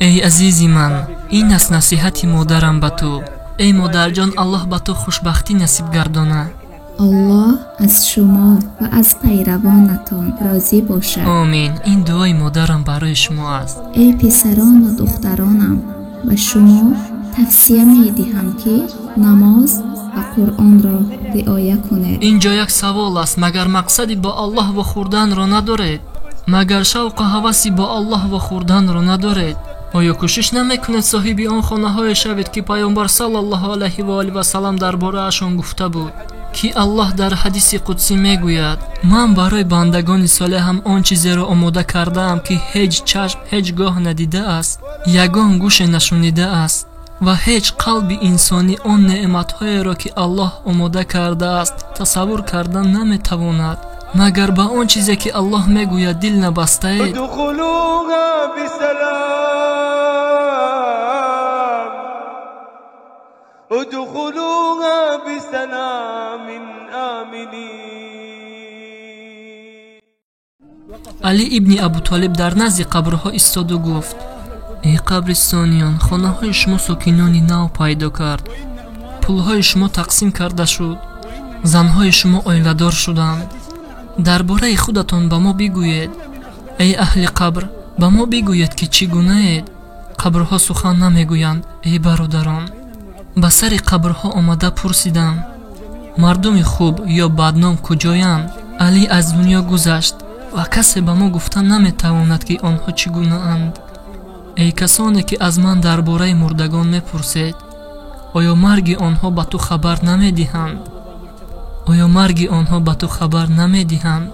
Эй азизи ман, ин аст насиҳати модарам ба ту. Эй модарҷон, Аллоҳ ба ту хушбахтӣ насиб гардона. Аллоҳ аз шумо ва аз пайравонатон розӣ бошад. Омин. Ин дуои модарам барои шумо аст. Эй писарону духтаронам, ба шумо тавсия медиҳам, ки намоз ва Қуръонро риоя кунед. Инҷо як савол аст: магар мақсади бо Аллоҳ вохӯрданро надоред? Магар шавқу ҳаваси бо Аллоҳ вохӯрданро надоред? Оё кӯшиш намекунед соҳиби он хонаҳое шавед, ки Пайғамбар саллаллоҳу алайҳи ва олиҳи васаллам дар бораашон гуфта буд, ки Аллоҳ дар ҳадиси қудсӣ мегӯяд: ман барои бандагони солеҳам он чизеро омода кардаам, ки ҳеҷ чашм ҳеҷ гоҳ надидааст, ягон гӯше нашунидааст ва ҳеҷ қалби инсонӣ он неъматҳоеро, ки Аллоҳ омода кардааст, тасаввур карда наметавонад. Магар ба он чизе, ки Аллоҳ мегӯяд, дил набастаед? ادخلوها بسلام آمنين. Али ибни Абутолиб дар назди қабрҳо истоду гуфт: эй қабристониён, хонаҳои шумо сокинони нав пайдо кард, пулҳои шумо тақсим карда шуд, занҳои шумо оиладор шуданд. Дар бораи худатон ба мо бигӯед. Эй аҳли қабр, ба мо бигӯед, ки чӣ гунаед. Қабрҳо сухан намегӯянд. Эй бародарон, ба сари қабрҳо омада пурсидам: мардуми хуб ё бадном куҷоянд? Али аз дунё гузашт ва касе ба мо гуфта наметавонад, ки онҳо чӣ гунаанд. Эй касоне, ки аз ман дар бораи мурдагон мепурсед, оё марги онҳо ба ту хабар намедиҳанд? Оё марги онҳо ба ту хабар намедиҳанд?